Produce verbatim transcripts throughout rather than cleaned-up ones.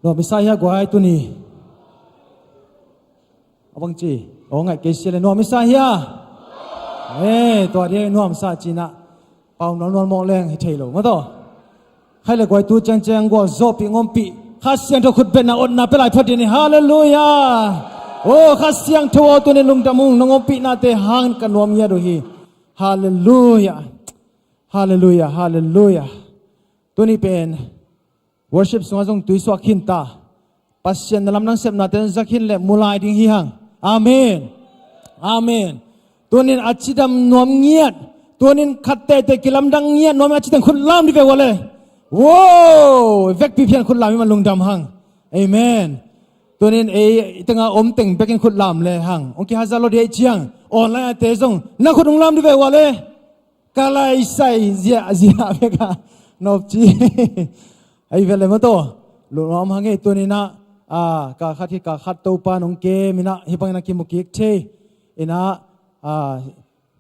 Nuam i sa hia guai tuni? A bang ci, aw ngaih kei sia le nuam i sa hia? Eh, tua dia nuam sa cinah pau nual nual mawk leng hi thei lo mataw. Khai le guai tu ciangciang gual zawhpih ngompih Kha Siangtho khutbetna otna pia lai phot dih ni. Halleluia. Oh, Kha Siangtho aw tuni lungdam ung, na ngompihnate hangin ka nuam ngiat uh hi. Halleluia. Halleluia. Halleluia. Tuni pen worship sungah zong tuisuak khin ta. Pasian na lamdang sepnate zak khin le mulai ding hi hang. Amen. Amen. Tunin a cidam nuam ngiat, tunin khat tete kilamdang ngiat nuam a cidam khutlam di ve ua le. Wow, vekpi phian khutlam i man lungdam hang. Amen. Tunin ei i tengah om teng bekin khutlam le hang. Ong kihazat lo di ei ciang online ate zong na khut ung lam di ve ua le. Ka lai sai ziahziah veka nopci. Ei vele mataw. Lungnuam hang ei tuninah, ah, ka khat hi ka khat Topa nong kem inah hi bangin a kimu kik thei inah, ah,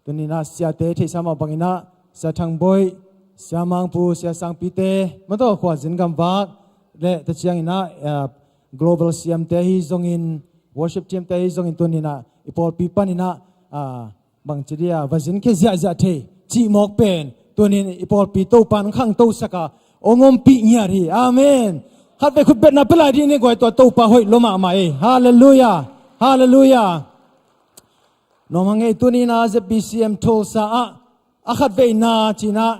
tuninah siate theihsa mah banginah Sia Thang Boih, Sia Mangpu, Sia Sangpite mataw khuazin gamvak le ta cianginah, ah, global siamte hi zongin, worship teamte hi zongin tuninah i pawlpi paninah, ah, bangci dia va zin khia ziahziah thei cih mawk pen tunin i pawlpi Topa nong khangto saka ong ompih ngiat hi. Amen. Khat vei khutbetna pia lai dih ni guai tua Topa hoih lo mahmah ei. Halleluia. Halleluia. Nuam hang ei tunina Z B C M Tulsa ah a khat veina cinah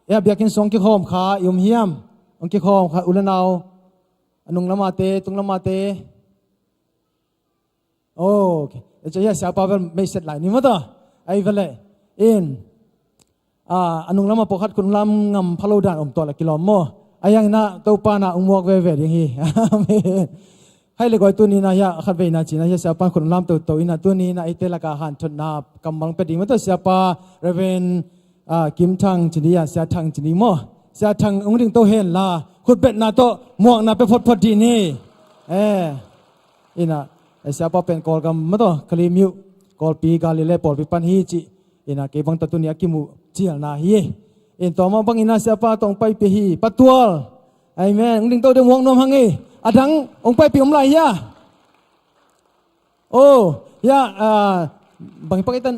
ei a biakinn sung kikhawm kha i um hiam? Ong kikhawm kha u le nau, a nung lamate, tung lamate. Oh, okay. Ei cia hia siapa bel meiset lai ni mawta. Ei vele in, ah, a nung lama pawlkhat khut lam ngam phalo dan om tuah la kilawm maw? A hianginah Topa na ung muak veve ding hi. Amen. Hai le guai tunina hia a khat veina cina hia siapa khut lam toto ina tunina eite laka hanthotna kammal pia ding mawta siapa Reverend, ah, Kim Thang cini a Sia Thang cini maw? Sia Thang ung ding to hen la khutbetna tawh muakna pia photphot dih ni. Eh. Ina, eh, siapa pen Kawlgam mataw, Kalaymyo, Kawlpi, Galilee, pawlpi pan hi cih. Ina, kei bang ta tuni a kimuh cialna hi. In tua mah bang ina siapa tawh ong paipih hi, Patual. Amen. Ung ding to ding muak nuam hang ei. A dang ong paipih om lai hia? Oh, hia, ah, bang hi pak itan.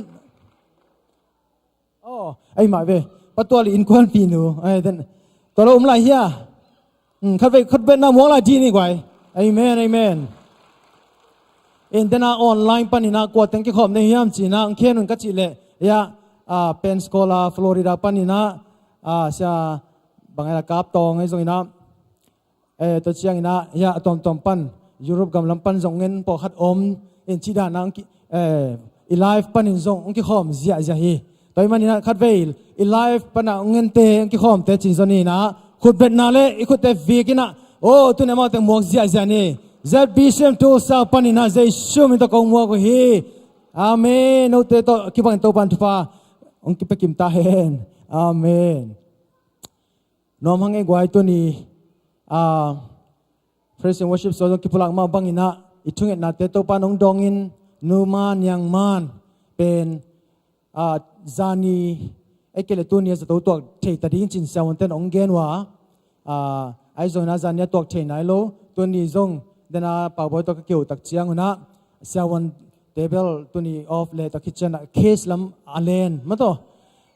Oh, ei mah ve. Patual i innkuanpihnu. Ai, den. Tua lo um lai hia? Hmm, khat vei, khat vei na muak lai dih ni guai. Amen, amen. In dena online panina kua teng kikhawm nei hiam cina ang khen un ka cih leh. Hia, ah, Pensacola, Florida panina, ah, sia bang ai la Kap Tawng ei zongina. Eh, tua cianginah, hia a tuamtuam pan, Europe gam lam pan zong ngen pawlkhat om, in cih danah, eh, i live panin zong ong kikhawm ziahziah hi. Tua i maninah khat vei, i live panah ong ngente, ong kikhawmte cin zong ninah, khutbetna le i khutte vikinah, oh, tuni amau teng muak ziahziah ni. Z B C M Tulsa paninah, Jesu min tawh kong muak uh hi. Amen. Note tawh kibangin Topan thupha ong kipekim ta hen. Amen. Nuam hang ei guai tuni, ah, praise and worship sawzong kipulak mah banginah i thungetnate Topa nong dawngin numa niangman pen, ah, zani ei kei le tuni a zato tuak thei ta ding cin siavuanten ong gen uh a, ah, ai zongna zani a tuak thei nai lo tuni zong dena Paubawi tawh ka keuh tak ciangunah siavuan table tuni off le tua khit cianah case lam a len mataw.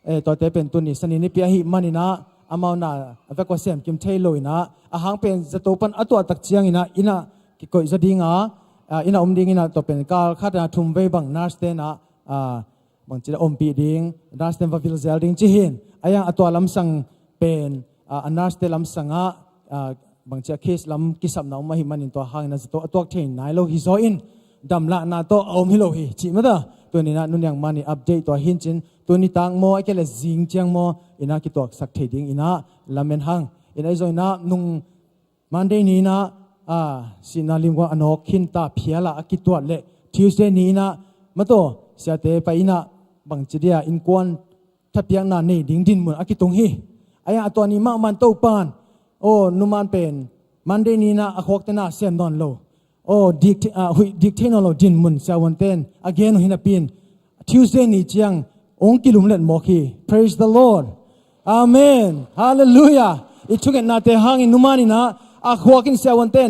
Eh, tuate pen tuni sani nipi ahih maninah amau na a vek ua sem kim thei lo inah a hang pen zato pan a tuah tak cianginah inah kikoih zaw dinga, ah, inah om dinginah tua pen kal khatna thum vei bang nurse tenah, ah, bangci la ompih ding, nurse ten va vil zel ding ci hin. A hiang a tua lamsang pen, ah, a nurse te lamsangah, ah, bangci a case lam kisapna om ahih manin tua hangin a zato a tuak thei nai lo hi zaw in damlahna tawh a om hi lo hi cih mata. Tuninah nuniang mani update tua hin cin tuni tak maw a kei le zing ciang maw inah kituaksak thei ding inah lamen hang. Inah i zong inah nung Monday ni inah, ah, sihna limguang a nawk khinta phiala a kituat le Tuesday ni inah mataw siate pai inah bangci dia innkuan thapiakna nei ding dinmun a kitung hi. A hiang a tua ni mahman Topan, oh, numan pen Monday ni inah a khuakte na sem nawn lo, oh, dik thei, ah, huih dik thei nawn lo dinmun siavuanten a gen uh hi napin Tuesday ni ciang ong kilumlet mawk hi. Praise the Lord. Amen. Halleluia. I thungetnate hangin numan inah a khuakin siavuanten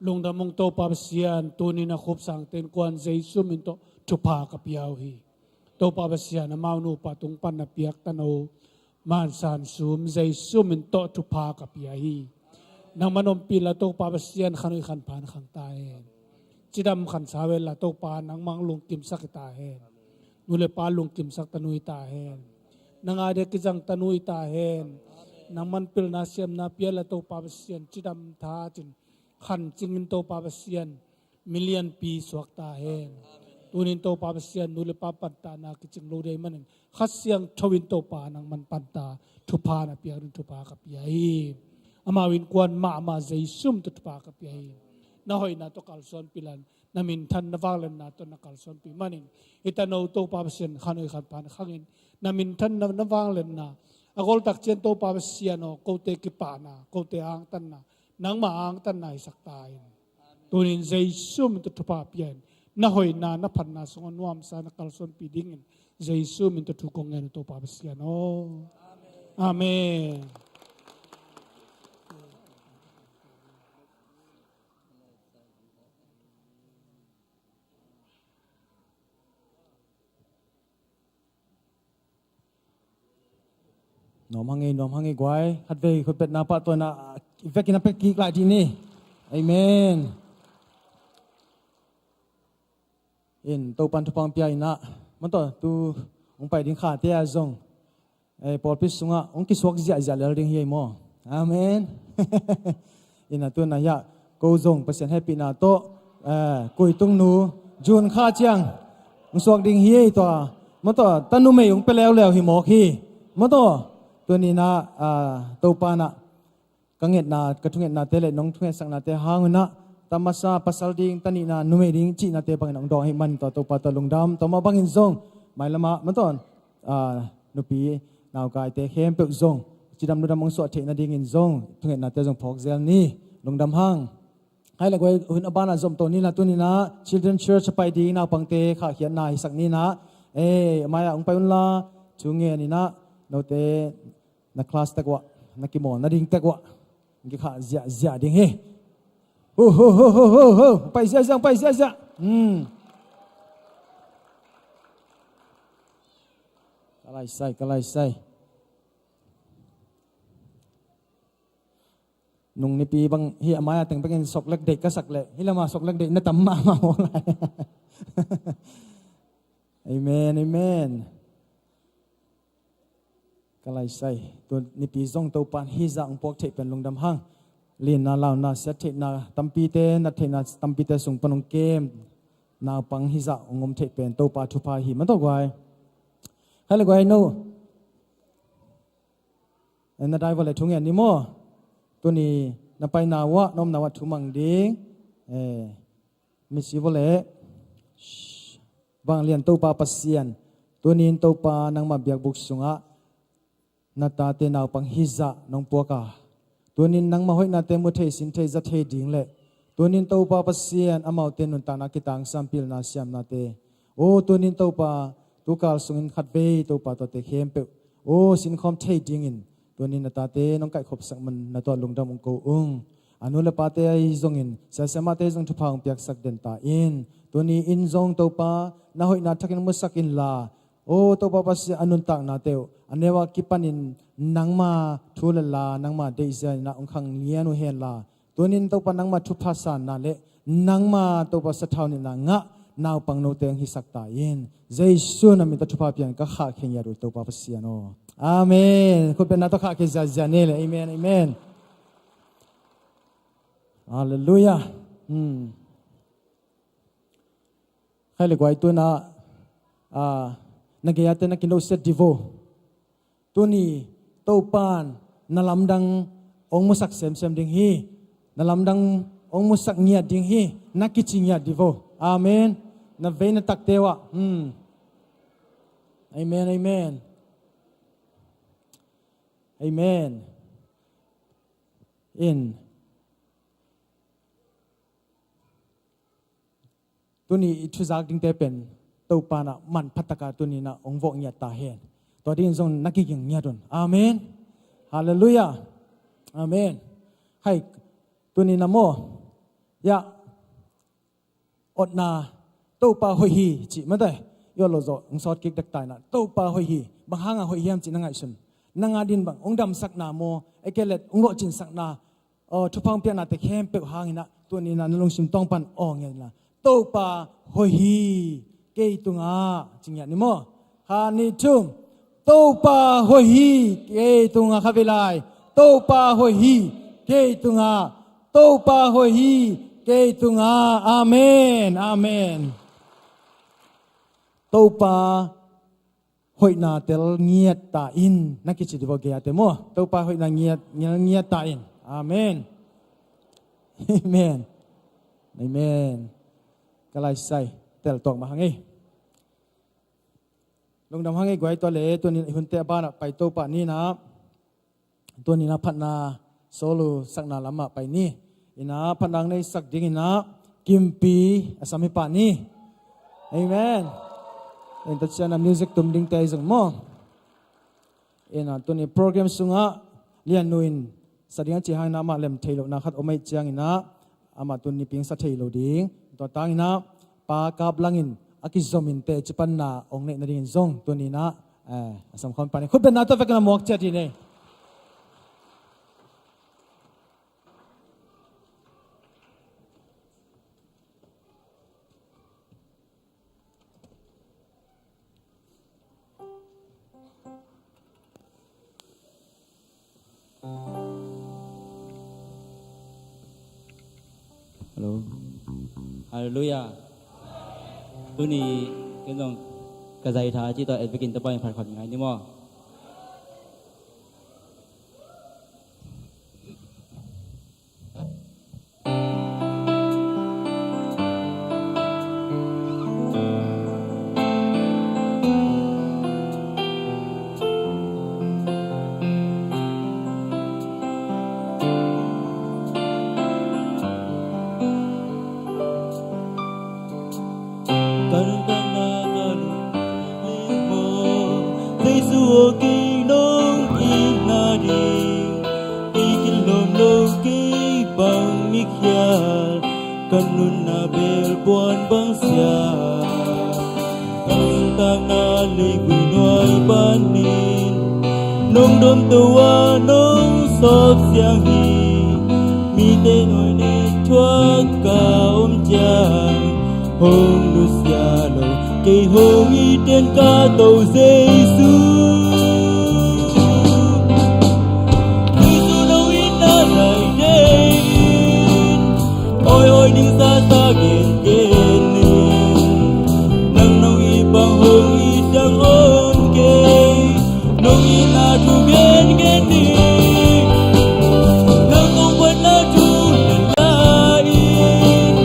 Lungdam ung Topa Pasian, tuni na khupsang ten kuan Jesu min tawh thupha ka pia uh hi. Topa Pasian, amau nupa tung pan na piak tano mansan sum Jesu min tawh thupha ka pia hi. Nangman ompih la Topa Pasian, khanui khanphan khang ta hen. Cidam khansa vel la Topa, nangmang lungkimsak hi ta hen. Nu le pa lungkimsak tanu hi ta hen. Nang a dia kizang tanu hi ta hen. Nangman pilna siamna pia la Topa Pasian, cidam tha cin khan cingin Topa Pasian, milianpi suak ta hen. Tunin Topa Pasian, nu le pa pantahna kicing lo dei manin, Kha Siangtho in Topa nangman panta thupha na piak ding thupha ka pia hi. Amau innkuan mahmah Jesu min tawh thupha ka pia hi. Na hoihna tawh kalsuanpih la, na minthan na vangliatna tawh na kalsuanpih manin, hi tano Topa Pasian, khanui khanphan khangin, na minthan na, na vangliatna, a goltak ciang Topa Pasian aw, kote kipahna, kote angtanna, nangmah angtanna hisak ta in. Tunin Jesu min tawh thupha pia in. Na hoihna, na phatna sungah nuamsa na kalsuanpih dingin Jesu min tawh thu kong ngen uh Topa Pasian aw. Amen. Nuam hang ei, nuam hang ei guai. Khatvei khutbetna pahtawina i vekin a pia kik lai dih ni. Amen. In Topan thupha hong pia in ah, man tawh tu hong pai ding khate ah zong, eh, pawlpi sungah hong kisuak ziahziah lel ding hi ei maw? Amen. In ah tu-in ah hiah ko zong Pasian hehpihna tawh, eh, Kuitungnu June kha ciang hong suak ding hi ei tua. Man tawh ta numei hong pia leuleu hi mawk hi. Man tawh tuni-in ah, ah, Topa in ah ka ngetna, ka thungetnate le nong thungetsaknate hang un ah, ta masa pasal ding, ta nihna numei ding cihnate bangin hong dawng ahih manin tua Topa tawh lungdam. Tua mah bangin zong mailamah man tawh, ah, nupi naukaite khempeuh zong cidam ludam hong suah theih nadingin zong thungetnate zong phawk zel ni. Lungdam hang. Hai le guai, hun a banah zomto ni in ah, tuni-in ah Children Church a pai ding naupangte khahkhiatna hisak ni in ah, eh, mai-ah hong pai unla, thu ngen in ah, note na class tek uah, na kimawl nading tek uah hong kikhah ziahziah ding hi. Ho, ho, ho, ho, ho, ho. Pai ziahziah, pai ziahziah. Hmm. Ka laisai, ka laisai. Nung nipi bang hi a mai-a teng bekin soklek deih ka sak leh, hih lamah soklek deih na tam mahmah maw lai. Amen, amen. Ka laisai, tu nipi zong Topan hih zah hong puak theih pen lungdam hang. Linna, launa, siat theihna tampite, nat theihna tampite sung pan hong kem naupang hih zah hong om theih pen Topa thupha hi mah tawh guai. Hai le guai no. Eh, na dai vawleh thu ngen ni maw? Tuni na paina uah, na omna uah thu mang ding. Eh, misi vawleh. Vanglian Topa Pasian, tunin Topa nangmah biakbuk sungah na tate naupang hih zah nong puak a, tunin nangmah hoihnate mu thei, sin thei, za thei ding le tunin Topa Pasian amaute nuntakna kitangsam pilna siamnate, aw tunin Topa, tukal sungin khatvei Topa tuate khempeuh, aw sinkhawm thei dingin tunin na tate nong kaihkhopsak man na tuah lungdam hong ko ung. A nu le pate ahi zongin, siasia mahte ahi zong thupha hong piaksak den ta in. Tuni in zong Topa, na hoihna thakin musak inla, aw Topa Pasian, a nuntaknate uh a neu a kipanin nangma thu le la, nangma deihzia in ah hong khang lian uh henla, tunin Topa nangma thupha sanna le nangma Topa sathau nihna ngah naupang note hong hisak ta in. Jesu na min tawh thupha pian ka khahkhia ngiat uh Topa Pasian aw. Amen. Khutbetna tawh khahkhia ziazia ni le. Amen, amen. Halleluiah. Hmm. Khai le guai, tu-in ah, ah, na gei-ate na kinusiat dih vo. Tuni Topan na lamdang hong musak semsem ding hi. Na lamdang hong musak ngiat ding hi. Na kici ngiat dih vo. Amen. Na vei na takte uah. Hmm. Amen, amen. Amen. In. Tuni i thuzak dingte pen Topan ah manpha taka tuni-in ah hong vawh ngiat ta hen. Tua dingin zong na kiging ngiat un. Amen. Halleluiah. Amen. Hai, tuni-in ah maw, Ya, otna, Topa hoih hi cih mate, i ot lo zawh hong sawt kik dek ta inah, Topa hoih hi. Bang hanga hoih hiam cih na ngaihsun. Nang a din bang hong damsakna maw, ei kei leh hong lawhcinsakna, aw, thupha hong piaknate khempeuh hang inah, tuni inah na lungsim tawng pan aw ngen la, Topa hoih hi kei tungah, ci ngiat ni maw. Khat, nih, thum. Topa hoih hi kei tungah, kha vei lai. Topa hoih hi kei tungah. Topa hoih hi kei tungah. Amen. Amen. Topa hoihna tel ngiat ta in, na kici dih vo, gei-a te maw. Topa hoihna ngiat, ngiat, ngiat ta in. Amen. Amen. Amen. Ka laisai tel tawk mah hang ei. Lungdam hang ei guai. Tua leh tuni i hunte a banah pai to pah ni inah, tuni inah phatna solo sakna lamah pai ni. Inah phatna hong neisak ding inah Kimpi a sam hi pah ni. Amen. Inah tua ciang inah music tum dingte zong maw. Inah tuni program sungah Lian Nu in sa ding a cih hang inah amah lem thei lohna khat om ahih ciang inah amah tuni pingsa thei lo ding. Tua tang inah Pa Kap Lang in a kizom in teci panna hong neih nadingin zong tuni inah, eh, a sam khawm pan in khut bengna tawh vekpi inah muak ciat hi nei. Hello. Halleluiah. Tuni ken zong ka zai tha cih tawh et bekin Topa in phat khawm ngai ni maw. Ka nuntakna ka lungkim leh maw, Jesu aw, kei nong it nading, kei kilawm lo, kei bang mikhial, ka nunna bel buan bang sia. Ka nuntakna leivui nuai panin nong dawmto a nong sawp ciang hi, mite nuai nei thuak ka om ciang, hong nusia lo kei hong it den ka To Jesu. Jesu nong itna zai den, awi awi ning sasa gengen ning. Nang nong it bang hong it dang om kei. Nong itna thu gengen ning. Nang kong phatna thu ngen lai in,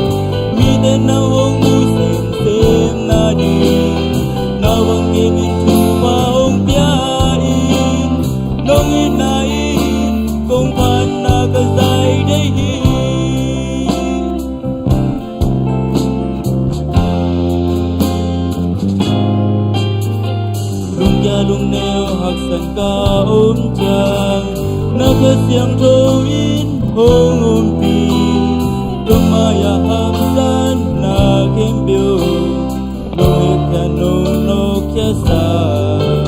mite nang hong mu semsem nading, na vang kei min thupha hong pia in. Nong itna in kong phatna ka zai deih hi. Lungkia lungneu haksan ka om ciang, na Kha Siangtho in hong ompih. Tua mai-ah hamsatna khempeuh nong hehpihna nong nawhkhiasak.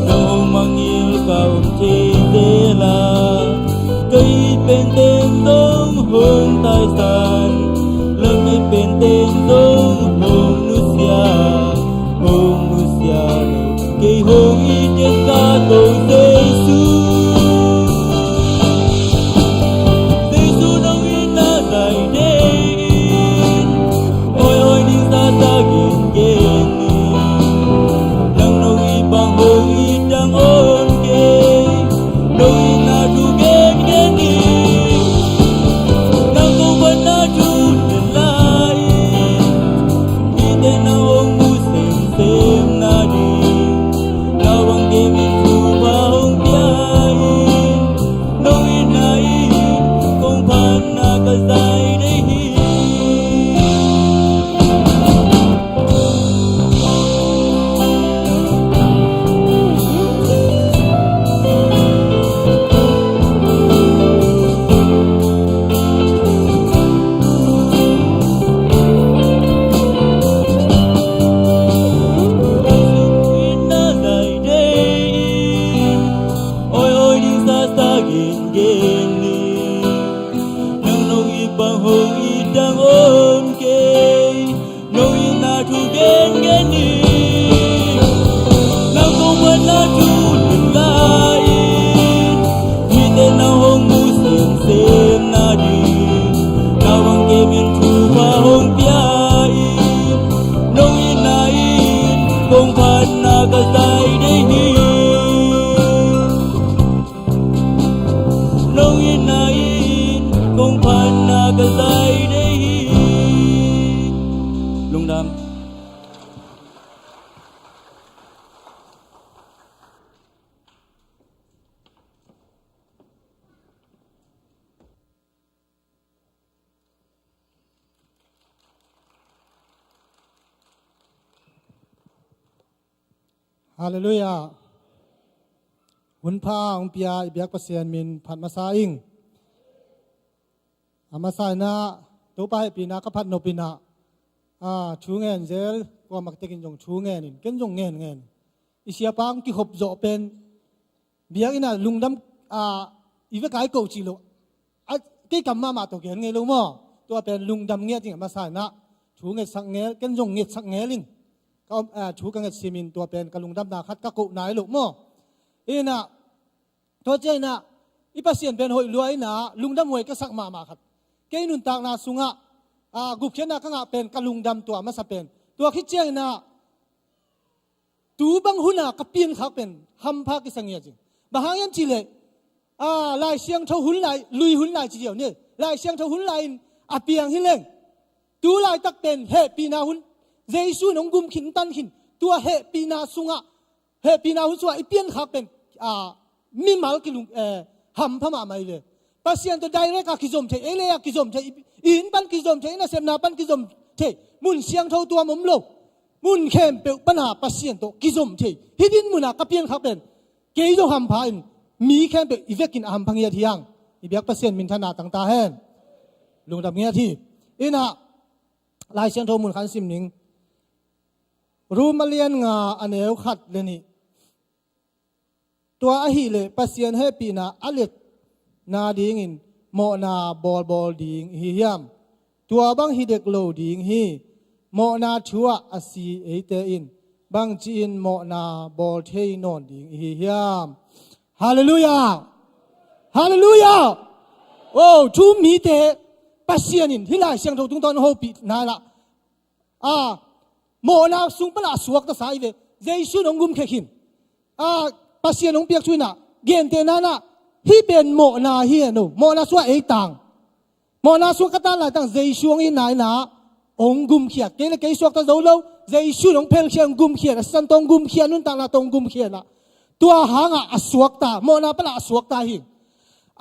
Nang hong mangngilh ka om thei zel a, ka it pen teng zong hong taisan, lamet pen teng zong hong nusia, hong nusia lo kei hong it den ka To Jesu. Jesu nong itna zai den, awi awi ning sasa gengen ning. Nang nong it bang hong it dang om kei. Nong itna thu gengen ning. Nang kong phatna thu ngen lai in, mite nang hong mu semsem nading, na Halleluiah. Hun pha hong pia i biak Pasian min phat masa ing. A masa inah Topa hehpihna ka phat nop inah, a, thu ngen zel, kuamak tekin zong thu ngen in, ken zong ngen ngen. I siapa hong kikhop zawh pen biakinn ah lungdam, a, i vek ai koh cih lo. A, kei kam mahmah tawh gen ngei lo maw? Tua pen lungdam ngiat ing a masa inah. Thu ngetsak ngel, ken zong ngetsak ngel ing. Ka om, a, thu ka nget simin tua pen ka lungdamna khat ka koh nai lo maw? Inah, tua ciang inah, i Pasian pen hoih lua inah, lungdam huai ka sak mahmah khat. Kei nuntakna sungah, a, gupkhiatna ka ngah pen ka lungdam tua masa pen. Tua khit ciang inah, tu bang huna ka piankhak pen hampha kisa ngiat ing. Bang hang hiam cih leh, a, Lai Siangtho hun lai, lui hun lai ci ziau ni. Lai Siangtho hun lai in a piang hi leng. Tu laitak pen hehpihna hun. Jesu in hong gum khin, tan khin. Tua hehpihna sungah, hehpihna hun sungah i piankhak pen, a, mimal kilung, eh, hampha mahmah hi ve. Pasian tawh direct a kizom thei, ei le a kizom thei, i inn pan kizom thei, i nasepna pan kizom thei, mun siangtho tuam om lo. Mun khempeuh pana Pasian tawh kizom thei. Hih din muna ka piankhak pen kei zong hampha in, mi khempeuh i vekin a hampha ngiat hi hang. I biak Pasian minthanna tang ta hen. Lungdam ngiat hi. Inah, Lai Siangtho mun khat sim ning. Rom a lian nga a neu khat le nih. Tua ahih leh Pasian hehpihna a liatna dingin mawhna bawlbawl ding i hi hiam? Tua bang hi dek lo ding hi. Mawhna thu ah a si eite in bangci-in mawhna bawl thei nawn ding i hi hiam? Halleluiah! Halleluiah! Oh, thu mite Pasian in hih Lai Siangtho tungtawn hopih nai lah. A, mawhna sung pana a suakta sa hi ve. Jesu in hong gum khe khin. A, Pasian hong piak thu inah, gentehna inah, hih pen mawhna hi hen aw. Mawhna sungah ei tang. Mawhna sung ka tan laitang Jesu hong itna inah hong gumkhiat. Kei le kei suakta zo lo. Jesu in hong phelkhiat, hong gumkhiat. A sisan tawh hong gumkhiat, nuntakna tawh hong gumkhiat inah. Tua hangah a suakta, mawhna pana a suakta hi.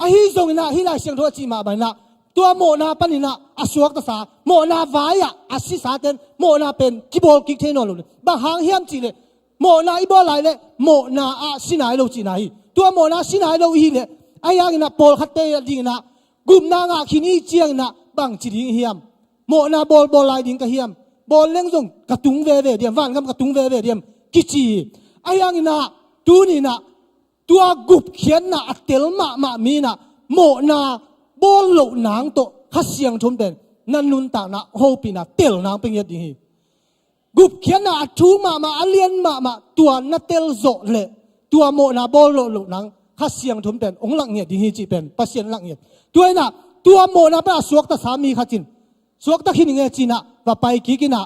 Ahi zong inah, hih Lai Siangtho a cih mah bang inah, tua mawhna pan inah a suakta sa, mawhna vai-ah a sisa ten mawhna pen kibawl kik thei nawn lo le. Bang hang hiam cih leh, mawhna i bawl lai leh mawhna ah si nai lo cihna hi. Tua mawhna si nai lo i hih leh, ahi hang inah pawlkhatte ding inah gupna ngah khin i hih ciang inah bangci ding i hiam? Mawhna bawlbawl lai ding ka hiam? Bawl leng zong ka tung veve diam, vangam ka tung veve diam, kici hi. Ahi hang inah tuni inah tua gupkhiatna a tel mahmah mi inah mawhna bawl loh nang tawh Kha Siangtho in pen na nuntakna hopihna tel nang pia ngiat ding hi. Gupkhiatna a thuk mahmah, a lian mahmah, tua na tel zawh leh tua mawhna bawl loh loh nang Kha Siangtho in pen hong lak ngiat ding hi cih pen Pasian lak ngiat. Tua inah tua mawhna pana a suakta sa mi khat in suakta khin i nge ci inah va pai kik inah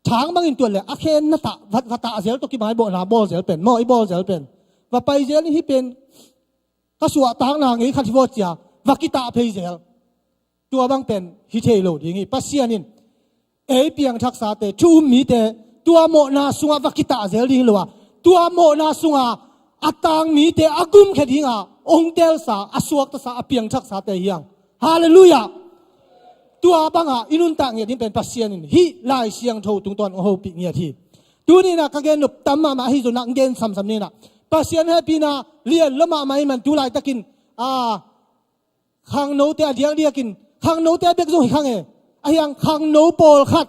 thang bangin tuat leh a khen na tah, va, va tah zel tawh kibang i bawlna bawl zel pen, maw i bawl zel pen. Va pai zel in hih pen ka suahtakna ngei khat hi vaw cia, va kitah phei zel. Tua bang pen hi thei lo ding hi. Pasian in ei piangthaksate, thu um mite, tua mawhna sungah va kitah zel ding hi lo a, tua mawhna sungah a tang mite a gumkhe dinga hong telsa, a suaktasa, a piangthaksate hi hang. Halleluiah. Tua banga i nuntak ngiat ding pen Pasian in hih Lai Siangtho tungtawn hong hopih ngiat hi. Tuni inah ka gen nop tam mahmah ahi zongin ah gen samsam ni inah, Pasian hehpihna lian lua mahmah ahih man tu laitakin, a, khangnote a diakdiakin, khangnote a bek zong hi kha nge, ahi hang khangno pawlkhat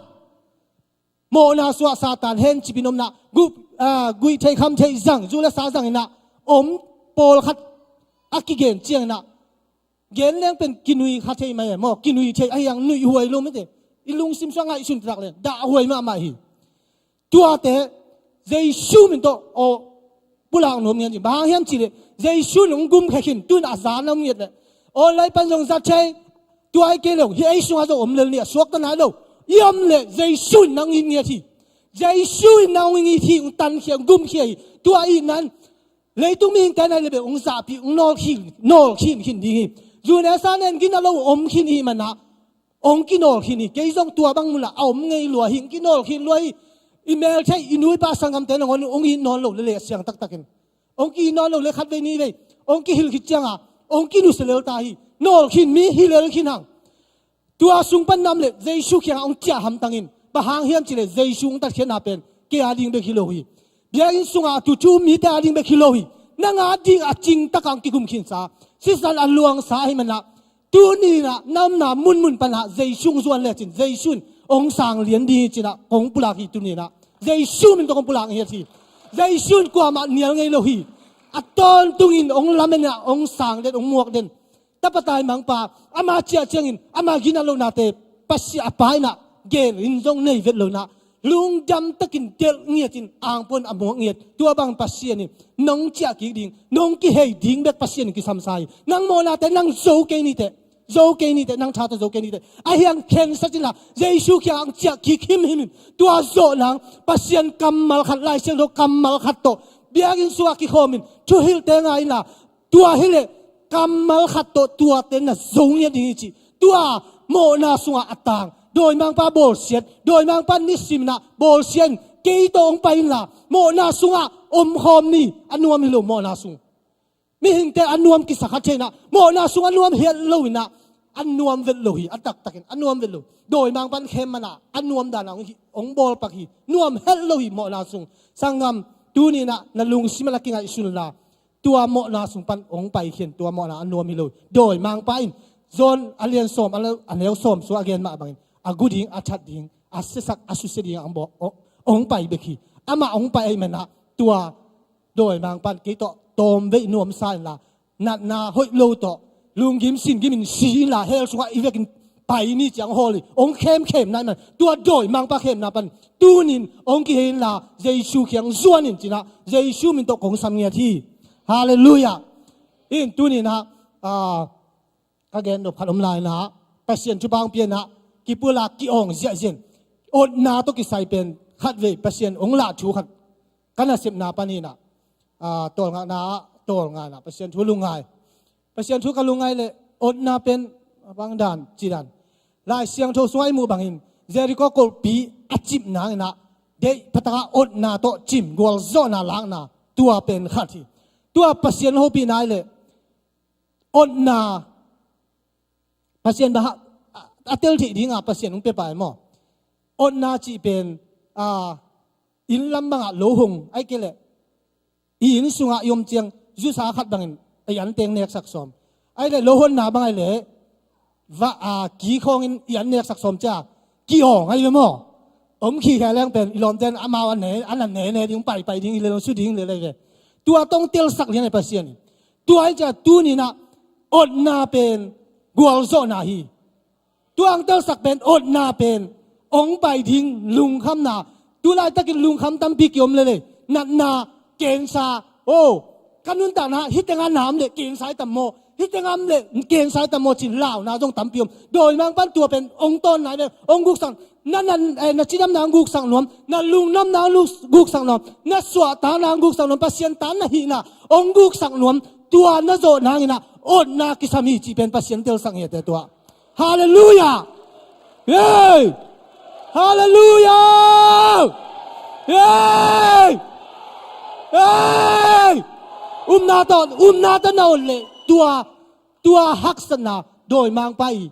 mawhna sungah Satan hencipin omna, gu, a, guih theih kham theih zang, zu le sa zang inah om pawlkhat a kigen ciang inah gen leng pen kinui kha thei mai e maw, kinui thei, ahi hang nuih huai lo mite. I lungsim sungah ngaihsun tak leh dah huai mahmah hi. Tuate Jesu min tawh aw pulak nuam ngiat ing. Bang hang hiam cih leh Jesu in hong gumkhe khin, tu inah a za na om ngiat leh online pan zong za thei. Tua hi kei leh hih ei sungah zong om lel ni, a suakta nai lo. I om leh Jesu in nang it ngiat hi. Jesu in nang it hi, hong tankhia, hong gumkhia hi. Tua itna in leitung mihingte nai le beh hong zahpih, hong nawlkhin, nawlkhin khin ding hi. Zu ne sa nen gina lo om khin i hih manah hong kinawlkhin hi. Kei zong tua bang munah a om ngei lua hi, hong kinawlkhin lua hi. I meltheih, i nu i pa sanggamte nangawn hong it nawn lo le leh siang taktakin, hong ki-it nawn lo le khatvei nihvei hong kihilh khit cianga hong kinusia lel ta hi. Nawlkhin mi hi lel khin hang. Tua sung pan na om leh Jesu kiangah hong ciah hamtang in. Bang hang hiam cih leh Jesu hong tatkhiatna pen kei a ding bek hi lo hi. Biakinn sungah a tutu mite a ding bek hi lo hi. Nang a ding a cingtak a hong kikum khinsa, sisan a luangsa ahih manin ah, tuni in ah na omna munmun pan ah Jesu hong zuan lecin Jesu in hong sang lian ding hi ci-in ah kong pulak hi tuni in ah. Jesu min tawh kong pulak ngiat hi. Jesu in kuamah nial ngei lo hi. A tawntungin hong lamen in ah hong sang den, hong muak den. Tapa taimangpa, ama ciah ciangin ama ginat lohnate Pasian a Pa in ah gen in zong nei vet lo in ah, lungdam takin delh ngiatin angpon a muak ngiat. Tua bang Pasian in nong ciah kik ding, nong kihei ding bek Pasian in kisamsa hi. Nang mawhnate nang zo kei ni teh, zo kei ni teh, nang tha tawh zo kei ni teh. Ahi hang khensat inla Jesu kiangah hong ciah kik himhim in, tua zawh nang Pasian kammal khat, Lai Siangtho kammal khat tawh biakinn sungah kikhawmin thuhilhte ngai inla, tua hi leh kammal khat tawh tuate na zo ngiat ding hi ci. Tua mawhna sungah a tang dawimangpa bawlsiat, dawimangpa nisim in ah bawlsiat in kei tawh hong pai inla, mawhna sungah omkhawm ni. A nuam hi lo mawhna sung. Mihingte a nuam kisa kha thei in ah, mawhna sung a nuam het lo in ah, a nuam vet lo hi, a taktakin a nuam vet lo. Dawimangpa in khem man ah a nuam dan ah hong hi, hong bawlpak hi, nuam het lo hi mawhna sung. Sanggam, tuni in ah na lungsim ah na kingaihsun inla, tua mawhna sung pan hong paikhia in, tua mawhna a nuam hi lo. Dawimangpa in John a lian sawm, a neu, a neu sawm sungah a gen mah bangin, a gu ding, a that ding, a siasak, a susia ding ah hong bawl, hong, hong pai bek hi. Amah hong pai ahih manin ah, tua dawimangpa in kei tawh tawmvei nuamsa inla, natna hoih lo tawh lunggim singgimin si inla, hell sungah i vekin pai ni ci-a hong hawl hi. Hong khemkhemna ahih manin tua dawimangpa khemna pan tunin hong kihei inla, Jesu kiang zuan in ci-in ah Jesu min tawh kong sam ngiat hi. Halleluiah. In tuni in ah, ah, ka gen nop khat om lai in ah, Pasian thupha hong pia in ah, kipulak ki-awng ziahziah in, otna tawh kisai pen khatvei Pasian hong lah thu khat ka nasepna panin ah, ah, tawlngakna ah, tawlnga in ah Pasian thu lungngai. Pasian thu ka lungngai leh otna pen a bang dan, ci dan. Lai Siangtho sungah i muh bangin Jericho kulhpi a cip nang in ah, deih pha takin otna tawh cim, gualzawhna lakna, tua pen khat hi. Tua Pasian hopihna ahih leh otna, Pasian bang a, a tel theih ding a Pasian hong pia pai maw? Otna cih pen, a, inn lam bangah lo hong, ahih kei leh i inn sungah i om ciang zusa khat bangin i anteng neksak sawm. Ahih leh lo honna bang ahih leh va, a, ki khawngin i an neksak sawm cia ki-awng ahi ve maw? Om khikhe leng pen i lawmten amau a ne, an a ne ne ding, paipai ding hi leh, lo su ding hi leh, leh ve. Tua tawh hong telsak lian hi Pasian in. Tua ahih ciang tuni in ah otna pen gualzawhna hi. Tua hong telsak pen, otna pen hong pai ding lungkhamna. Tu laitakin lungkham tampi ki-om lel e. Natna, cancer, oh, ka nuntakna hih tengah na om leh cancer hi tam maw, hih tengah om leh cancer hi tam maw ci-in launa zong tampi om. Dawimangpa'n tua pen hong tawnna hi ve, hong guksak. Na, na, eh, na cidamna hong guksak nuam, na lungnopna hong guksak nuam, na suahtakna hong guksak nuam, Pasian ta na hihna hong guksak nuam. Tua na zawh nangin ah otna kisam hi cih pen Pasian telsak ngiat e tua. Halleluiah! Hey! Halleluiah! Hey! Hey! Upna tawh, upna tawh na ot leh tua, tua haksatna, dawimangpa i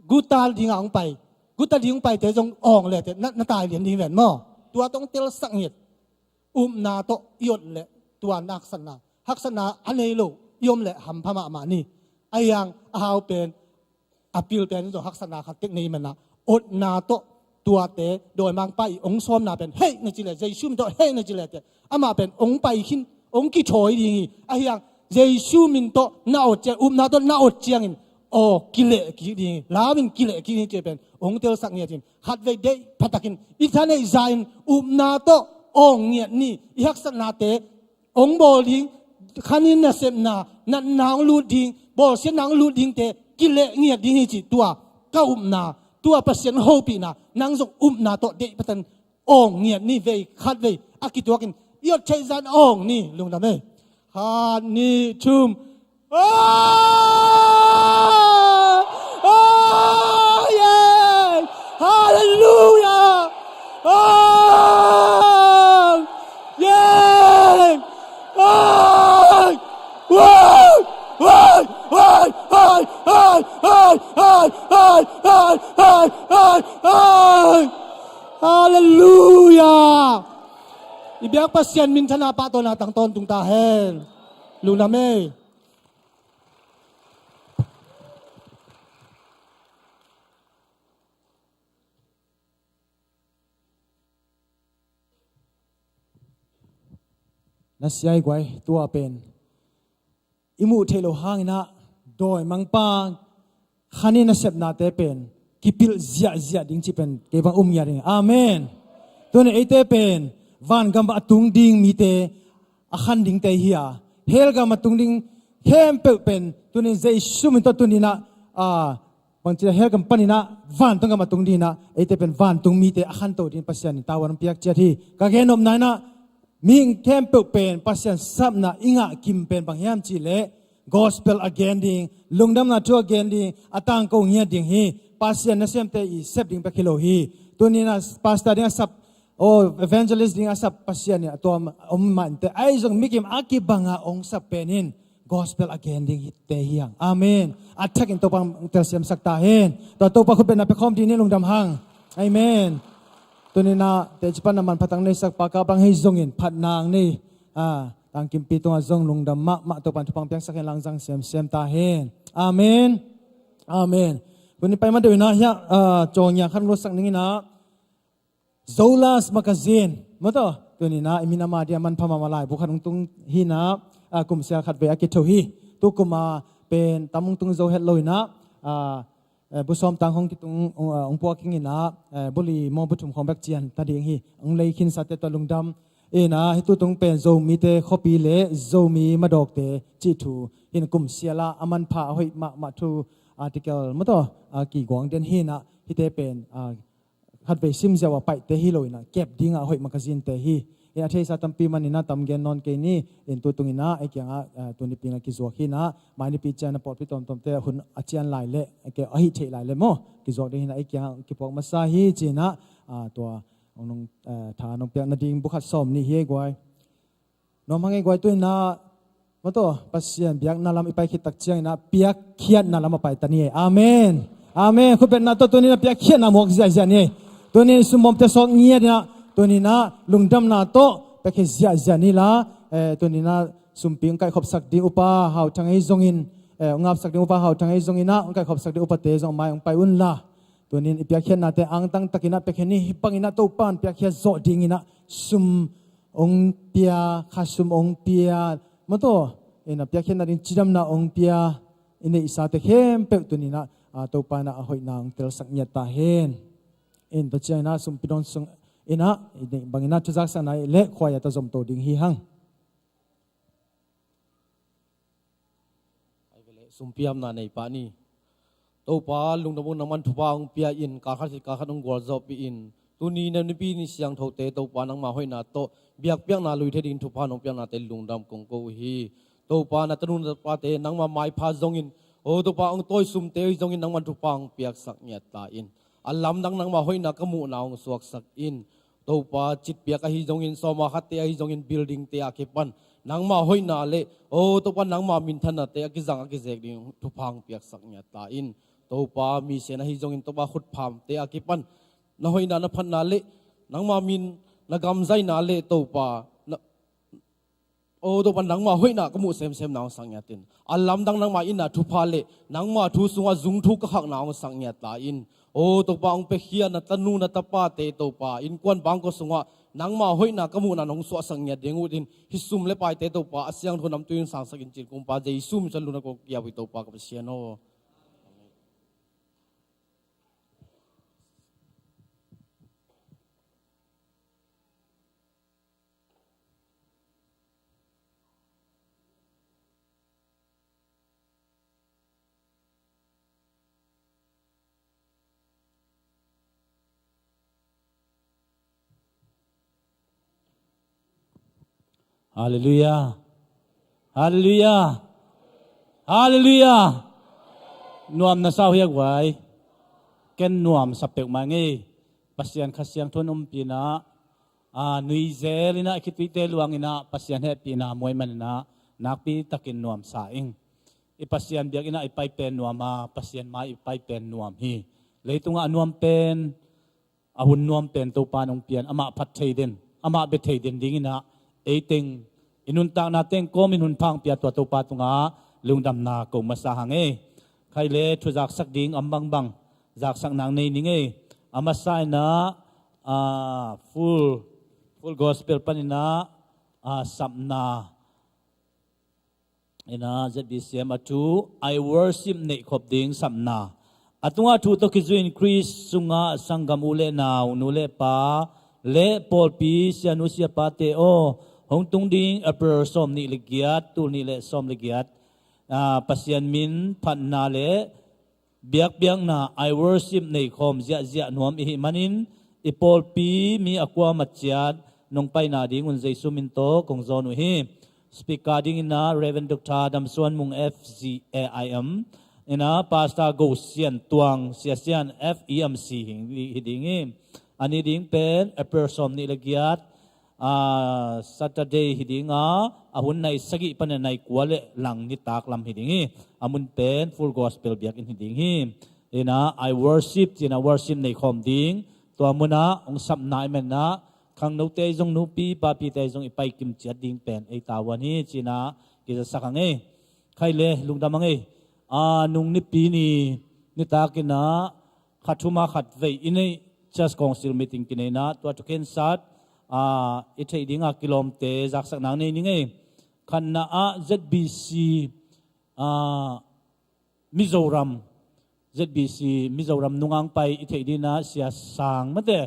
guta dingah hong pai, guta ding hong paite zong awng leh teh na, na tai lian ding ven maw? Tua tawh hong telsak ngiat. Upna tawh i ot leh tua na haksatna, haksatna a nei lo i om leh hampha mahmah ni. Ahi hang a hau pen, a pil pen zong haksatna khat tek nei man ah, otna tawh tuate, dawimangpa i hong sawmna pen hei na ci leh, Jesu min tawh hei na ci leh teh, amah pen hong pai khin, hong kithawi ding hi. Ahi hang Jesu min tawh na ot ciang, upna tawh na ot ciangin aw kileh kik ding hi, lau in kileh kik ding hi cih pen hong telsak ngiat in. Khatvei deih phatakin i thaneih za-in upna tawh awng ngiat ni. I haksatnate hong bawl ding, khanin nasepna, natna hong lut ding, bawlsiatna hong lut dingte kileh ngiat ding hi cih tua ka upna, tua Pasian hopihna, nang zong upna tawh deih phatakin awng ngiat ni. Vei khatvei a kituakin i ot theih zah in awng ni. Lungdam ei. Khat, nih, thum. Oh! Oh, yeah! Hallelujah! Oh! Yeah! Oh! Woo! Woo! Woo! Hallelujah! I biak Pasian minthanna pahtawina tang tawntung ta hen. Lungdam ei. Na sia hi guai, tua pen i muh theih loh hangin ah dawimangpa khan in a sepnate pen kipilh ziahziah ding cih pen kei bang um ngiat ding. Amen. Tuni eite pen vangam a tung ding mite a khan dingte hi a, hell gam a tung ding khempeuh pen tuni Jesu min tawh tuni in ah, a, bangci a hell gam panin ah vantung gam a tung ding in ah eite pen vantung mite a khanto ding Pasian in tavuan hong piak ciat hi. Ka gen nopna in ah mihing khempeuh pen Pasian sapna i ngah kim pen bang hiam cih leh gospel a gen ding, lungdamna thu a gen ding, a tangko ngiat ding hi. Pasian nasemte i sep ding bek hi lo hi. Tuni in ah pastor ding a sap, aw, evangelist ding a sap Pasian in a tuam om mah inteh, ahi zong mikim a kibanga hong sap pen in gospel a gen ding hite hi hang. Amen. A thakin Topa hong telsiamsak ta hen. Tua Topa khutbetna pia khawm ding ni, lungdam hang. Amen. Tuni in ah teci pan na manpha tang neisak pa Kap Lang hi zongin phatna hong nei, a, Tangkimpi tungah zong lungdam mahmah, Topa in thupha hong piaksak hen, lang zang semsem ta hen. Amen. Amen. Tuni pai ma deuh in ah hiah, a, cawngia khat luatsak ning in ah Zolas Magazine maw taw, tuni in ah i min a ma dia manpha mahmah laibu khat hong tung hi in ah, a, kum sia khat vei a kitho hi. Tu kum a pen tam hong tung zo het lo in ah, a, eh, bu sawm tang hong kitung, hong, a, hong puak ing in ah, eh, bu li maw bu thum khawng bek cian ta ding hi. Hong lei khinsate tawh lungdam in ah, hih tutung pen Zomite khuapi le Zomi madawkte cih thu hi in ah kum sia la a manpha a hoih mahmah thu article maw taw, a, kiguang den hi in ah hihte pen, a, khatvei sim ziau a paihte hi lo in ah kep ding a hoih magazine-te hi. In a theisa tampi man in ah tam gen nawn kei ni. In tutung in ah ei kiangah, ah, tuni ping a kizuak hi in ah mai nipi ciang a pawlpi tuamtuamte hun a cian lai leh, a hih theih lai leh maw, kizuak ding hi in ah ei kiangah kipuak masa hi ci in ah, ah, tua hong nung, ah, tha nong piak nading bu khat sawm nih hi ei guai. Nuam hang ei guai, tu in ah maw taw, Pasian biakna lam i pai khit tak ciangin ah piakkhiatna lam a pai ta ni ei. Amen. Amen. Khutbetna tawh tuni in ah piakkhiatna muak ziahziah ni ei. Tuni in sumbawmte sawk ngiat in ah, tuni in ah lungdamna tawh piakkhiat ziahziah ni la, eh, tuni in ah sumpi hong kaihkhopsak ding upa Hau Thang ahi zongin, eh, hong ngapsak ding upa Hau Thang ahi zongin ah hong kaihkhopsak ding upate zong mai hong pai un la. Tuni in i piakkhiatnate angtang takin ah piakkhiat ni. Hih bangin ah Topa in piakkhiat zawh dingin ah sum hong pia, kha sum hong pia, maw taw, in ah piakkhiatna ding cidamna hong pia i neihsate khempeuh tuni in ah, ah, Topa in ah a hoihna hong telsak ngiat ta hen. In tua ciangin ah sumpi dawn sung in ah i neih bangin ah thuzaksakna le khuai a ta zomto ding hi hang. Ai ve le, sumpiamna nei pah ni. Topa, lungdam un, nangman thupha hong pia in, kalkhat khit kalkhat hong gualzawhpih in, tuni na nipi ni siangthote Topa nangma hoihna tawh biakpiakna lui thei dingin thupha nong piaknate lungdam kong ko uh hi. Topa, na tanu na tapate nangma maipha zongin, o Topa, hong tawisumte zongin nangman thupha hong piaksak ngiat ta in, a lamdang nangma hoihna ka muhna hong suaksak in. Topa, citpiak ahi zongin, sawma khatte ahi zongin, buildingte a kipan nangma hoihna le, o Topa, nangma minthannate a kizang a kizek ding thupha hong piaksak ngiat ta in. Topa, misen ahi zongin, Topa, khutphamte a kipan na hoihna, na phatna le nangma min, na gamzaina le, Topa, na, o Topa, nangma hoihna ka muh semsem na hong sak ngiat in, a lamdang nangma itna thupha le nangma thu sungah zung thu ka khakna hong sak ngiat ta in. O Topa, hong piakhia na tanu na tapate Topa, innkuan bangkua sungah nangma hoihna ka muhna nong suahsak ngiat ding uh in, hih sum le paite Topa, a siangtho namtui in sangsak in, cin Kumpa Jesu min suang lungdam kong ko uh hi Topa ka Pasian aw. Halleluiah. Halleluiah. Halleluiah. Nuam na sa uh hia guai? Ken nuam sa peuhmah ing ei. Pasian Kha Siangtho in umpihna, a, nuizel in ah, i khituite luang in ah, Pasian hehpihna muai man in ah, nakpi takin nuam sa ing. I Pasian biakinn ah i pai pen nuam a, Pasian mai i pai pen nuam hi. Leitungah a nuam pen, a hun nuam pen Topa in hong pia in, amah phat thei den. amah bia thei den dinginah eiteng i nuntakna teng kawmin hun pha hong pia tua Topa tungah lungdamna ko masa hang ei. Khai le thu zaksak ding om bangbang zaksak nang nei ning ei. A masa inah, ah, full, full gospel paninah, ah, sapna inah Z B C M a thu I worship neihkhop ding sapna. A tungah thu tawh kizui in Khrist sungah sanggam u le nau, nu le pa le pawlpi sianu siapate aw, hong tung ding April sawm nih le giat, tul nih le sawm le giat, ah, Pasian min phatna le biakpiakna I worship neikhawm ziahziah nuam i hih manin i pawlpi mi a kuamah ciat nong paina dingun Jesu min tawh kong zawn uh hi. Speaker dinginah Reverend Doctor Dam Suan Mung F Z A I M, inah Pastor Go Sian Tuang Sia Sian F E M C hi, hi ding hi. A ni ding pen April sawm nih le giat, ah, Saturday hi dinga, a hun nai sagih panin nai kua le lang nitak lam hi ding hi. A mun pen Full Gospel biakinn hi ding hi. Inah I worship cinah worship neikhawm ding, tua munah hong sapna i menah khangnote zong nupi papite zong i paikim ciat ding pen ei tavuan hi cinah kizasak ang ei. Khai le lungdam ang ei. Ah, nung nipi ni nitakinah khat thuma khat vei i neih Church Council meeting kineina tua thu khensat, ah, i theih dinga kilawmte zaksak nang nei ning ei. Khatna ah Z B C, ah, Mizoram, Z B C Mizoram nungang pai i theih dinah Sia Sang mate,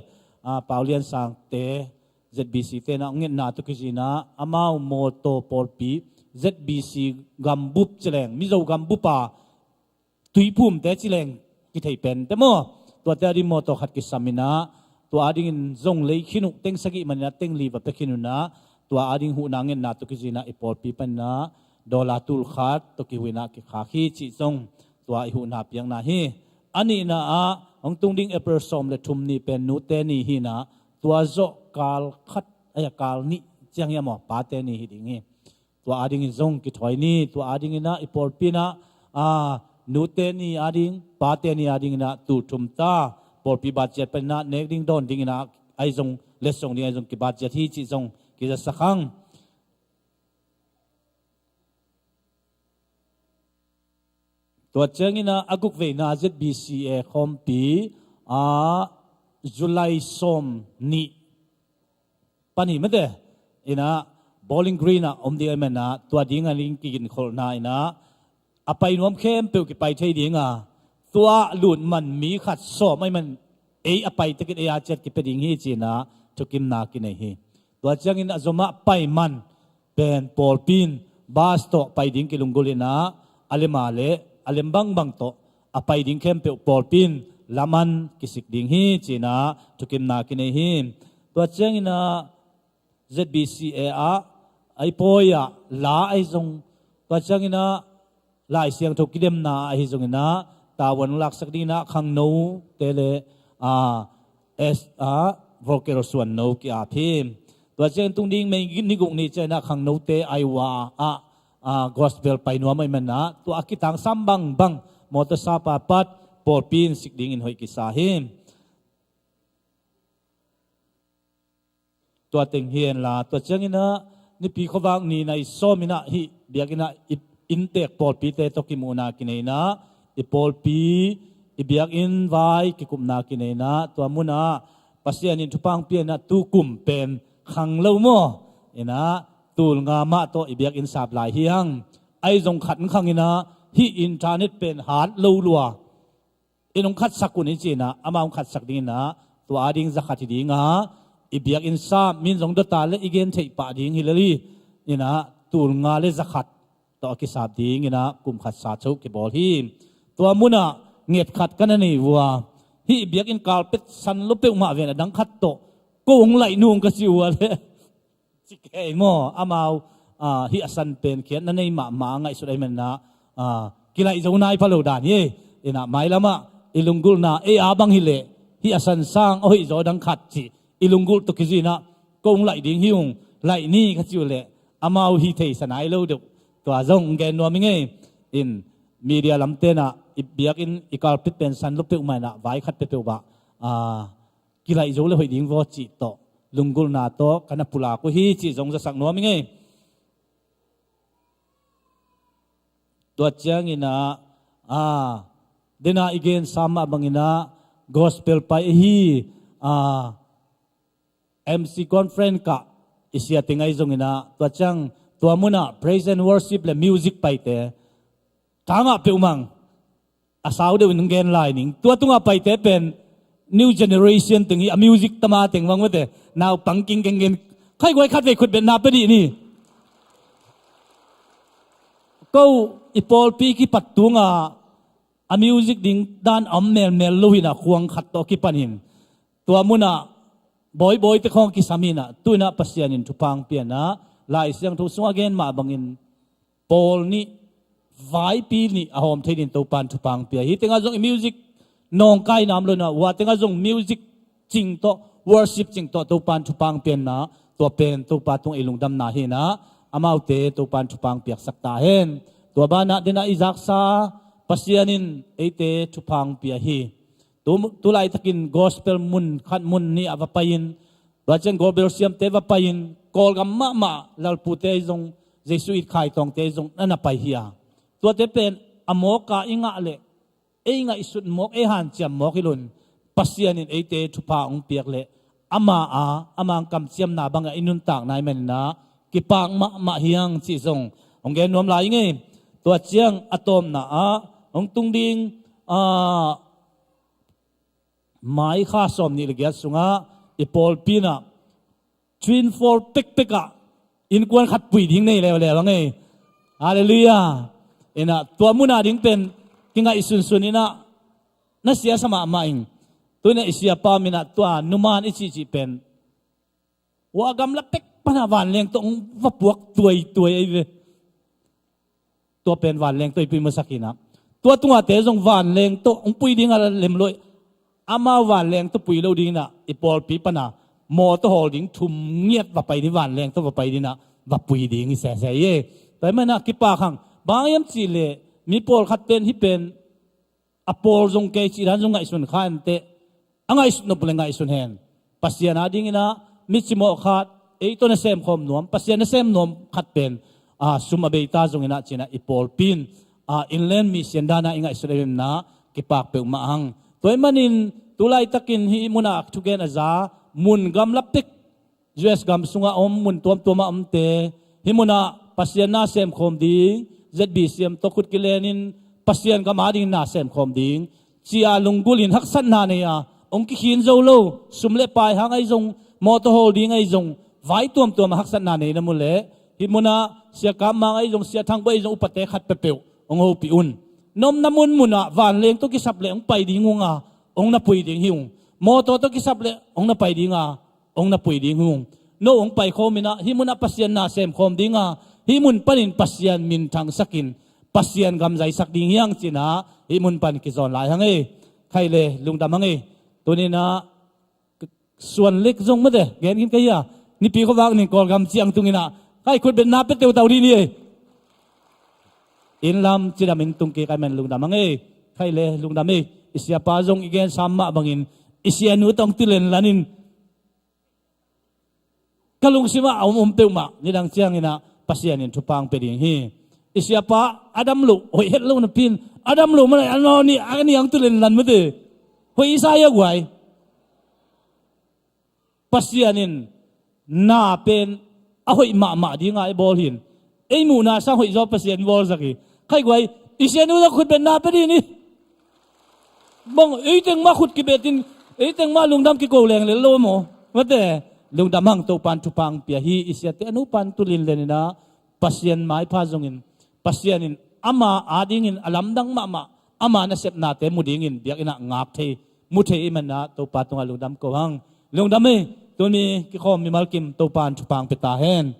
ah, Paulian Sangte Z B C tenah ngetna tawh kizinah amau mawtaw pawlpi Z B C gambup cileng Mizo gambupa tuiphumte cileng kithei pente maw? Tuate a ding mawtaw khat kisaminah tua a dingin zong lei khin uh teng sagih maninah teng li va pia khin unah tua a ding huhna ngetna tawh kizinah i pawlpi paninah dollar tul khat tawh kihuinah kikhak hi cih zong tua i huhna piakna hi. A nihna ah hong tung ding April sawm le thum ni pen nute ni hinah tua zawh kal khat, ai, kal nih ciang hiam aw, pate ni hi ding hi. Tua a dingin zong kithawi ni, tua a dinginah i pawlpi inah, ah, nute ni a ding, pate ni a dinginah tul thum ta pawlpi budget paninah nek ding dawn dinginah ai zong letsong ding ai zong kibudget hi cih zong kizasak ang. Tua cianginah a guk veina Z B C A khawmpi, ah, July sawm nih pan hi mate. Inah Bowling Green ah om ding a i menah tua ding a ding kiginkholhna inah a pai nuam khempeuh kipai thei dinga tua lut man mi khat sawm a i man ei a pai takin ei a ciat kipia ding hi cinah thukimna kinei hi. Tua ciangin a zomah pai man pen pawlpi in bus tawh pai ding kilunggulh inah a lema le a lem bangbang tawh a pai ding khempeuh pawlpi in laman kisik ding hi cinah thukimna kinei hi. Tua cianginah Z B C A ah ai pawi ah la ai zong, tua cianginah Lai Siangtho kidemna ahi zonginah tavuan laksak dinginah khangnote le, ah, es, ah, vocal suanno ki-ap hi. Tua ciang tung ding May ni guk ni cianginah khangnote Iowa ah, ah, gospel pai nuam a i manah tua a kitangsam bangbang mawtawsa papat pawlpi in sik dingin hoih kisa hi. Tua teng hi henla, tua cianginah nipi khuavak ni nai sawm inah hih biakinnah i inntek pawlpite tawh kimuhna kineinah i pawlpi i biakinn vai kikupna kineinah tua munah Pasian in thupha hong pia inah tukum pen khang lo maw? Inah tul nga mah tawh i biakinn sap lai hi hang. Ai zong khat khanginah hih internet pen hat lo lua. In hong khatsak un hi cinah amah hong khatsak dinginah tua a ding zakhat hi dinga i biakinn sap min zong dota le i gen theih pah ding hi lel hi. Inah tul nga le zakhat tawh a kisap dinginah kum khat sa cho kibawl hi. Tua munah nget khat ka na nei vua, hih biakinn carpet san lo peuhmah ven a dang khat tawh ko hong laih nung ka ci ua le ci kei maw? Amau, ah, hih a san pen khiatna nei mahmah a ngaihsut a i manah, ah, kilaih zo nai pha lo dan hi. Inah mailamah i lunggulhna ei a bang hileh hih a san sang a hoih zaw dang khat cih i lunggulh tawh kizinah ko hong laih ding hi ung, laih ni ka ci uh leh amau hi theisa nai lo deuh. Tua zong gen nuam i ngei. In media lam tenah i biakinn i carpet pen san lo peuhmah inah vai khat peuhpeuh bah, ah, kilaih zo le hoih ding vaw cih tawh lunggulhna tawh ka na pulak uh hi cih zong zasak nuam ing ei. Tua ciangin ah, a, dena i gen sam mah bangin ah gospel pai ahi, a, M C conference kah i sia teng ahi zongin ah, tua ciang tua munah praise and worship le music paite tangah peuhmang a sau deuh in hong gen lai ning. Tua tungah paite pen new generation teng hi, a music tama teng bang mate, naupang kingkeng gen. Khaiguai khat vei khutbetna pia dih ni. Ko i pawlpi kipat tungah a music ding dan a om melmel lo hinah khuang khat tawh kipan hin. Tua munah bawibawi te khawng kisam hinah, tu inah Pasian in thupha hong pia inah, Lai Siangtho sungah gen mah bangin pawl nih, vaipi nih a hawm thei dingin Topan thupha hong pia. Hih tengah zong i music nawngkaina om lo inah, hua tengah zong music cing tawh, worship cing tawh Topan thupha hong pia inah, tua pen Topa tungah i lungdamna hinah, amaute Topan thupha hong piaksak ta hen. Tua banah dena i zaksa Pasian in eite thupha hong pia hi. Tu, tu laitakin gospel mun khat mun nih ah va pai-in, tua ciang gospel siamte va pai-in, Kawlgam mahmah lalpute zong, Jesuit khaitawngte zong na na pai hi a. Tuate pen a mawka i ngah leh, ei ngaihsut mawk, ei hanciam mawk hi loin, Pasian in eite thupha hong piak leh, ama a, ama kamciamna bangah i nuntakna i maninah kipak mahmah hiang cih zong hong gen nuam lai ing ei. Tua ciang a tawpna ah hong tung ding, a, Mai kha sawm nih le giat sungah i pawlpi inah twin four pekpek ah innkuan khat pui ding nei leuleu ang ei. Halleluiah. Inah tua muna ding pen kingaihsunsun inah na siasa mahmah ing. Tu inah i siapa minah tua numan i cihcih pen hua gamla pek pana vanleng tawh hong va puak tuaituai ahi ve. Tua pen vanleng tawh i pui masak hinah, tua tungate zong vanleng tawh hong pui ding a lemloi. Amau vanleng tawh pui lo dinginah i pawlpi pana mawtaw hawl ding thum ngiat va pai ding, vanleng tawh va pai dinginah va pui ding hi sese hi. Tua hi manah kipak hang. Bang hiam cihleh mi pawlkhat pen hih pen a pawl zong kei cih dan zong ngaihsun kha inteh. A ngaihsut nop le ngaihsun hen. Pasian a dinginah mi cimawh khat, ei tawh na semkhawm nuam, Pasian na sem nuam khat pen, a, sum a beita zonginah cinah i pawlpi in, a, innlen mi sian danah i ngaihsut a himnah kipak peuhmah hang. Tua hi manin tu laitakin hih munah thugen a za, mun gamla pek, U S gam sungah a om, mun tuamtuamah a omte, hih munah Pasian na semkhawm ding, Z B C M tawh khut kilenin Pasian gam adingin na semkhawm ding, cia lunggulhin haksatna nei a, hong kikhin zo lo, sum le pai hang ahi zong, mawtaw hawl ding ahi zong, vai tuamtuamah haksatna nei na mu leh, hih munah Sia Kap Mang ahi zong, Sia Thang Buai ahi zong, upate khat peuhpeuh hong hopih un. Na omna munmunah vanleng tawh kisap leh hong pai ding ung a, hong na pui ding hi ung. Mawtaw tawh kisap leh hong na pai ding a, hong na pui ding hi ung. No hong paikhawm inah hih munah Pasian na semkhawm ding a, hih mun panin Pasian minthangsakin Pasian gam zaisak ding hiang cinah hih mun pan kizawn lai hang ei. Khai le lungdam hang ei. Tuninah suan lek zong mate gen khin ka hi a, Nipi khuavak nin Kawlgam ciang tunginah khai khutbetna pia teutau dih ni ei. Inn lam cidamin tung kik a hi man lungdam hang ei. Khai le lungdam ei. I siapa zong i gen sam mah bangin i sianu tawh hong tu lenlanin ka lungsimah a om om peuhmah nidang cianginah Pasian in thupha hong pia ding hi. I siapa a dam loh, hoih het lo napi in a dam loh manah a naw nih a ni ang tu lenlan mate. Hoih i sa hi a guai. Pasian in na pen a hoih mahmah dinga i bawl hin. Ei muhna sang hoih zaw Pasian i bawlsak hi. Khai guai, i sianu zong khutbetna pia dih ni. Bang, ei teng mah khut kibetin, ei teng mah lungdam kiko leng lel lo maw? Mate, lungdam hang, Topan thupha hong pia hi. I siate a nupan tu linlen inah Pasian maipha zongin, Pasian in ama adingin a lamdang mahmah, ama nasepnate mu dingin biakinnah ngak thei, mu thei i manah Topa tungah lungdam ko hang. Lungdam ei. Tuni kikhawm mimal kim Topan thupha hong pia ta hen.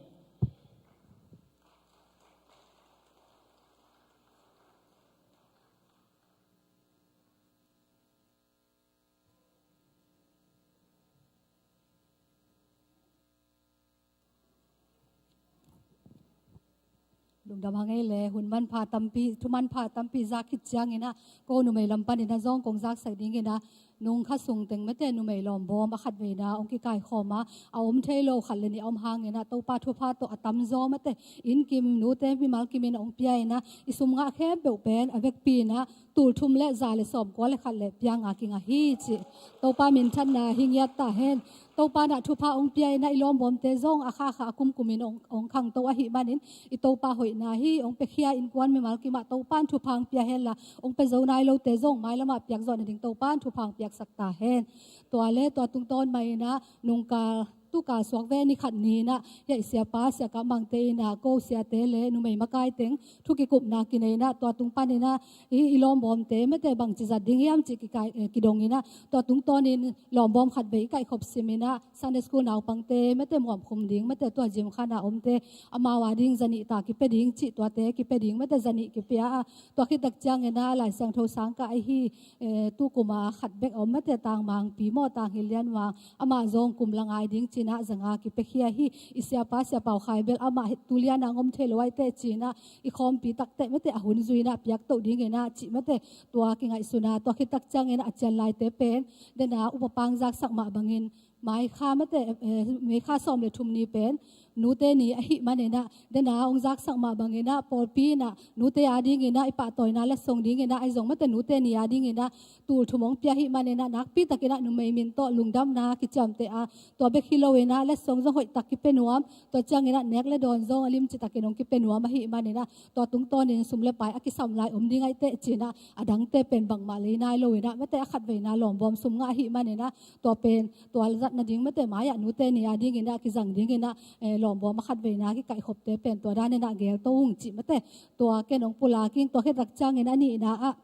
Lungdam hang ei le, hun manpha tampi, thu manpha tampi zak khit cianginah ko numei lam paninah zong kong zaksak dinginah Nung kha sung teng mate numei lawmbawm a khatveina hong kikaikhawm a, a om thei lo khat le nih a om hangin ah Topa thupha tawh a tamzaw mate innkim nute mimal kimin hong pia in ah i sum ngah khempeuh pen a vekpi in ah tul thum le za le sawmkua le khat le pia nga kingah hi cih Topa minthanna hi ngiat ta hen. Topa in ah thupha hong pia in ah i lawmbawmte zong a khakha a kumkumin hong, hong khangto ahih manin i Topa hoihna hi. Hong piakhia innkuan mimal kimah Topa in thupha hong pia henla hong pia zo nai lote zong mailamah piak zawh nading Topa in thupha hong piaksak ta hen. Tua le tua tungtawn mah in ah nungkal tukal suak ve ni khat ni in ah hiah i siapa Sia Kam Mangte in ah ko siate le numei makai teng thu kikupna kinei in ah tua tung pan in ah i, i lawmbawmte mate bangci zat ding hiam cih kikai, eh, kidong in ah tua tungtawnin lawmbawm khatvei i kaihkhop sim in ah Sunday school naupangte mate muamkhum ding mate tua gym khan a omte amau a ding zanih ta kipia ding cih tuate kipia ding mate zanih kipia a, tua khit tak ciangin ah Lai Siangtho sangkah ahi, eh, tukuma khat bek a om mate Tang Mangpi maw, Tang Hilh Lian Mang, amah zong kum la ngai ding ci in ah zanga kipiakhia hi. I siapa Sia Pau Khai bel amah hi, tulian a ngom thei lo ahi teh ci in ah i khawmpi tak teh mate a hun zui in ah piak toh ding in ah cih mate tua kingaihsun a, tua khit tak ciangin ah a cian laite pen den a upa pang zaksak mah bangin Mai kha mate, eh, May kha sawm le thum ni pen nute ni ahih manin ah den a hong zaksak mah bangin ah pawlpi in ah nute a dingin ah i pahtawina letsong dingin ah ahi zong mate nute ni a dingin ah tul thum hong pia ahih manin ah nakpi takin ah numei min tawh lungdamna kiciamteh a, tua bek hi lo in ah letsong zong hoih tak kipia nuam, tua ciangin ah nek le dawn zong a limci takin hong kipia nuam ahih manin ah tua tungtawnin sum le pai a kisam lai om ding ahi teh ci in ah a dangte pen bangmah lei nai lo in ah mate a khatveina lawmbawm sum ngah ahih manin ah tua pen tua zat nading mate mai-ah nute ni a dingin ah kizang dingin ah, eh, lawmbawm a khatveina kikaihkhopte pen tua danin ah gelto ung cih mate tua ken hong pulak ing. Tua khit tak ciangin a nihna ah,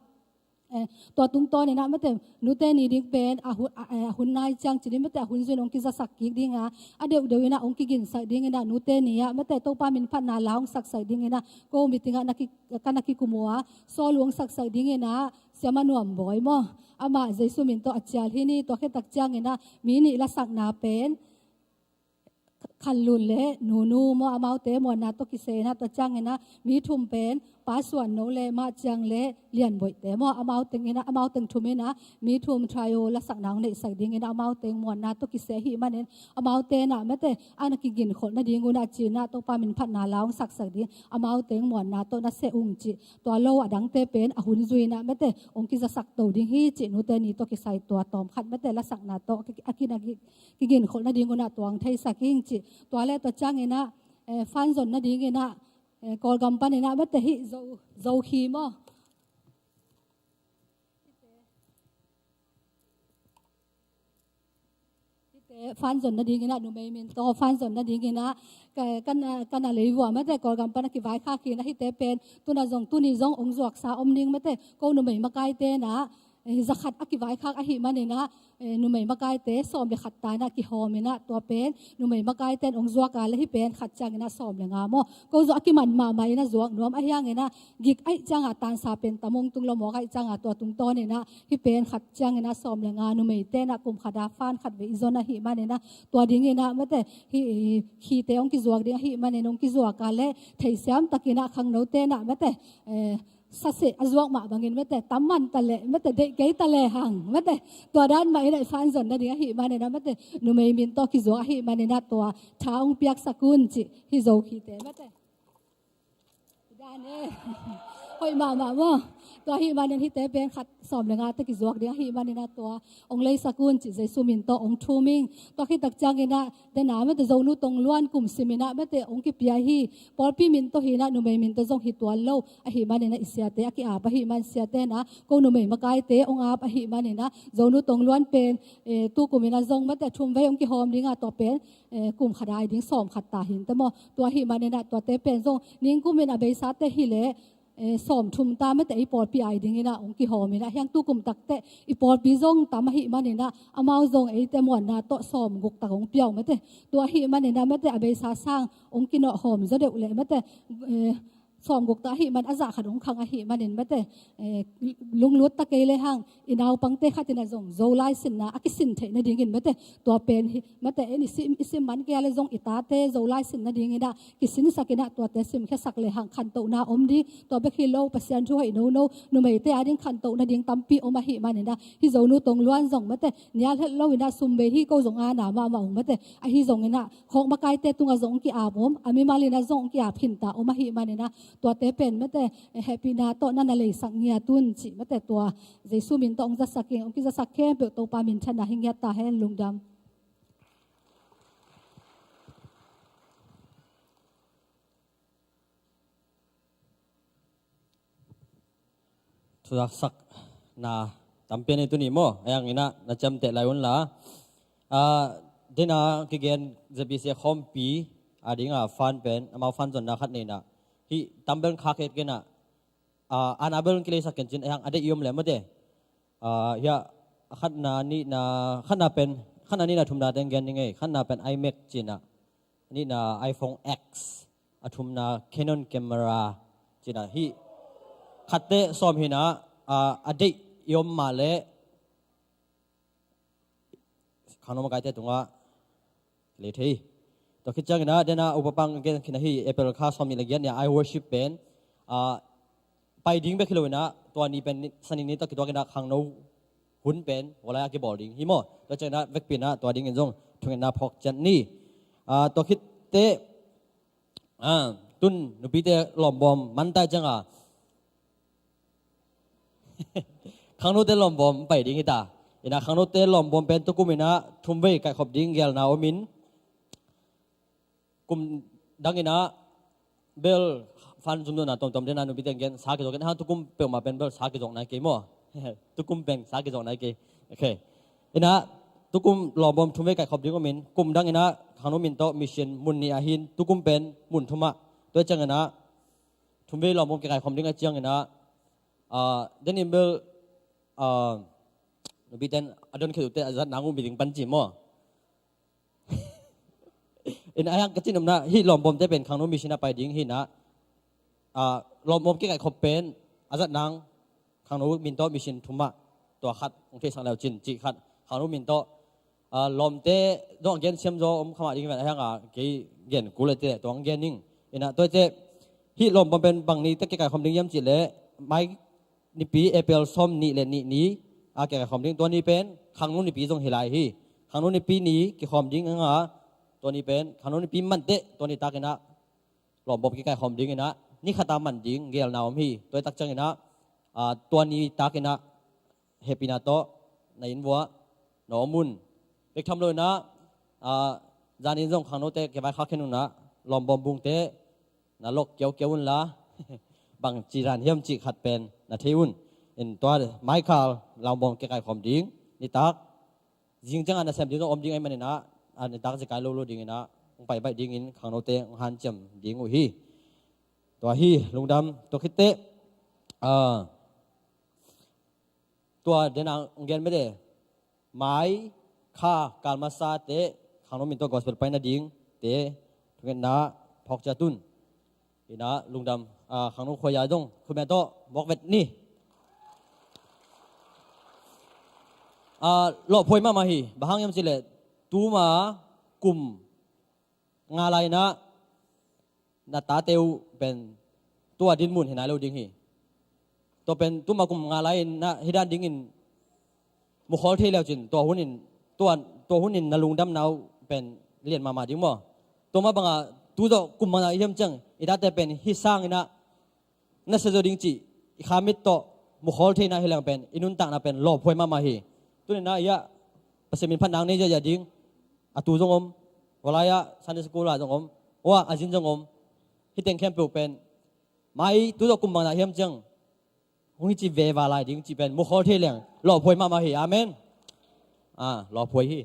eh, tua tungtawnin ah mate nute ni ding pen a hun, a, eh, a hun nai ciang ci ding mate a hun zui in hong kizasak kik ding a, a deuhdeuh in ah hong kiginsak dingin ah nute ni ah mate Topa min phatna la hong saksak dingin ah ko meeting ah na ki, ka na kikum uh a, sawl uh hong saksak dingin ah Sia Ma Nuam Bawi maw, amah Jesu min tawh a cial hi ni. Tua khit tak ciangin ah mi nih lasakna pen Khan Lun le Nunu maw, amaute muanna tawh kisai in ah tua ciangin ah mi thum pen Pa Suan No le Mah Ciang le Lian Boihte maw, amau teng in ah, amau teng thum in ah mi thum trio lasakna hong neihsak dingin ah amau teng muanna tawh kisai ahih manin amaute in ah mate a na kiginkholh nading un ah ci in ah Topa min phatna la hong saksak ding, amau teng muanna tawh na seh ung cih. Tua lo a dangte pen a hun zui in ah mate hong kizasak to ding hi cih nute ni tawh kisai tua tawmkhat mate lasakna tawh a ki, a ki, a ki, kiginkholh nading un ah tuang theisak ing cih. Tua le tua ciangin ah, eh, fan zon nadingin ah, eh, Kawlgam panin ah mate hih Zo, Zo khi maw? Hihte fan zon nadingin ah numei min tawh fan zon nadingin ah ka, ka na, ka na leivua mate Kawlgam pan a kivaikhak hi in ah hihte pen tu in ah zong tuni zong hong zuaksa om ding mate ko numei makaite in ah, eh, zakhat a kivaikhak ahih manin ah, eh, numei makaite sawm le khat ta in ah kihawm in ah tua pen numei makaite in hong zuak a le hih pen khat ciangin ah sawm le nga maw. Ko zong a kiman mahmah in ah zuak nuam ahih hangin ah gik ahih ciangin ah tansa pen tam hong tung lo mawk ahih ciangin ah tua tungtawnin ah hih pen khat ciangin ah sawm le nga numeite in ah kum khat a fan khatvei i zon ahih manin ah tua dingin ah mate hih khite hong kizuak ding ahih manin hong kizuak a le theisiam takin ah khangnote in ah mate, eh, saseh a zuak mah bangin mate tam man ta leh mate deih kei ta lehang mate tua dan mah in ah i fan zon nading ahih manin ah mate numei min tawh kizuak ahih manin ah tua tha hong piaksak un cih hih Zo khite mate. Dan e. Hoih mahmah maw? Tua ahih manin hihte pen khat sawm le nga te kizuak ding ahih manin ah tua hong leisak un cih Jesu min tawh hong thum ing. Tua khit tak ciangin ah den a mate Zonu Tong Luan kum sim in ah mate hong kipia hi. Pawlpi min tawh hi in ah numei min tawh zong hi tuan lo ahih manin ah i siate a ki-ap ahih man siate in ah ko numei makaite hong ap ahih manin ah Zonu Tong Luan pen, eh, tukum in ah zong mate thum vei hong kihawm ding a tua pen, eh, kum khat a ding sawm khat ta hi in te maw. Tua ahih manin ah tuate pen zong ningkum in a beisate hi leh, eh, sawm thum ta mate i pawlpi a dingin ah hong kihawm in ah hiang tukum tak teh i pawlpi zong tam ahih manin ah amau zong eite muanna tawh sawm guk tak hong pia uh mate. Tua ahih manin ah mate a beisa sang hong kinawhhawm zaw deuh leh mate, eh, sawmguk ta ahih man a zah khat hong khang ahih manin mate, eh, lunglut ta kei le hang i naupangte khat in ah zong Zolai sinna a kisin theih nadingin mate, tua pen hi mate, en i sim, i sim man kei a le zong i tate Zolai sin nadingin ah kisinsak in ah tuate simkhiasak le hang khantohna om ding. Tua bek hi lo, Pasian thu hoih nono numeite ading khantoh nading tampi om ahih manin ah, hih Zonu tong luan zong mate, nial het lo in ah sum bei hi ko zong a na mahmah ung mate, ahi zongin ah khawk makaite tungah zong ki-ap om, a mimal in ah zong ki-ap khinta om ahih manin ah, tuate pen mate, eh, hehpihna tawh na na leisak ngiat un cih mate, tua Jesu min tawh hong zasak ing, hong kizasak khempeuh Topa minthanna hi ngiat ta hen. Lungdam. Thuzaksakna tampi a nei tuni maw? A hang in ah na ciamteh lai un la. Ah, dena kigen Z B C a khawmpi a ding a fan pen, amau fan zonna khat nei in ah, hih tambel khak het gen ah, ah, ana bel kileisak ken cin, a hang a deih i om le mate. Ah, hiah a khatna nihna, khatna pen, khatna nihna thumna teng gen ni ngei. Khatna pen iMac cin ah, a nihna iPhone X, a thumna Canon camera cin ah, hih khatte sawm hi in ah, ah, a deih i om mah le khangno makaite tungah lei thei. Tua khit ciangin ah, dena upa pang gen khin ahi, April kha sawm nih le giat ni a iWorship pen, ah, pai ding bek hi lo in ah, tua ni pen ni, Sani ni tawh kituak in ah khangno hun pen Volai a kibawl ding hi maw? Tua ciangin ah vekpi in ah tua dingin zong thungetna phawk ciat ni. Ah, tua khit teh, ah, tun nupite lawmbawm man tai ciang a, khangnote lawmbawm pai ding hi ta. In ah khangnote lawmbawm pen tukum in ah thumvei kaihkhop ding gelna om in, kum dang in ah bel fan zum dona tomtom dena nupite gen sa kizawk in, a hang tukum peuhmah pen bel sa kizawk nai kei maw? Tukum pen sa kizawk nai kei. Ok. In ah tukum lawmbawm thumvei kaihkhop ding om in, kum dang in ah khangno min tawh mission mun nih ah hi in, tukum pen mun thum ah. Tua ciangin ah thumvei lawmbawm kikaikhawm ding a ciangin ah, ah, denin bel, ah, nupiten a don khit uh teh a zat nang uh mi ding pan ci maw? In ah a hang ka cin omna, hih lawmbawmte pen khangno mission a pai ding hi in ah, ah, lawmbawm kikaikhop pen a zat nang khangno min tawh mission thum ah, tua khat hong theisak leu cin cih khat, khangno min tawh, ah, lawmte zong a gen siam zaw om kha mah ding hi ven, a hang a kei gen kul le teh tua hong gen ning. In ah tua teh hih lawmbawm pen bang ni teh kikaikhawm ding hiam cih leh, mai nipi April sawm nih le nih ni a kikaikhawm ding. Tua ni pen khangno nipi zong hi lai hi. Khangno nipi ni kikhawm ding a hang a, tua ni pen khangno nipi man teh tua ni tak in ah lawmbawm kikaikhawm ding in ah, ni khat a man ding gelna om hi. Tua hi tak ciangin ah, ah, tua ni tak in ah hehpihna tawh na inn vuah na om un. Bek tham lo in ah, ah, zanin zong khangnote kivaikhak khin un ah, lawmbawm bungte na lok kiaukiau un la, bangci zan hiam cih khat pen na thei un. In tua maikhal lawmbawm kikaikhawm ding nitak zing ciangah nasem ding zong om ding ahih manin ah, a nitak zekai lolo dingin ah hong pai baih dingin khangnote hong hanciam ding uh hi. Tua hi, lungdam. Tua khit teh, ah, tua dena hong gen mete, mai kha kal masa teh khangno min tawh gospel pai nadingte thungetna phawk ciat un. In ah lungdam, ah, khangno khuai a zong khut beng tawh mawk vet ni. Ah, lawhphuai mahmah hi, bang hang hiam cih leh tuma kum nga lai in ah na tate uh pen tua dinmun hi nai lo ding hi. Tua pen tuma kum nga lai in ah hih dan dingin mukhawl thei leu cin, tua hun in, tua, tua hun in na lungdamna uh pen lian mahmah ding maw? Tua mah bangah tu zawh kum bangzah i hiam ciang, i tate pen hih sangin ah na sia zaw ding cih i kha mit tawh mukhawl theihna hi leng pen i nuntakna pen lawhphuai mahmah hi. Tuni in ah hiah Pasian min phatna nei ziahziah ding, a tu zong om, hua lai-ah Sunday school ah zong om, hua a zin zong om. Hih teng khempeuh pen mai tu zawh kum bangzah hiam ciang hong hi ci veva lai ding cih pen mukhawl thei leng lawhphuai mahmah hi. Amen. Ah, lawhphuai hi.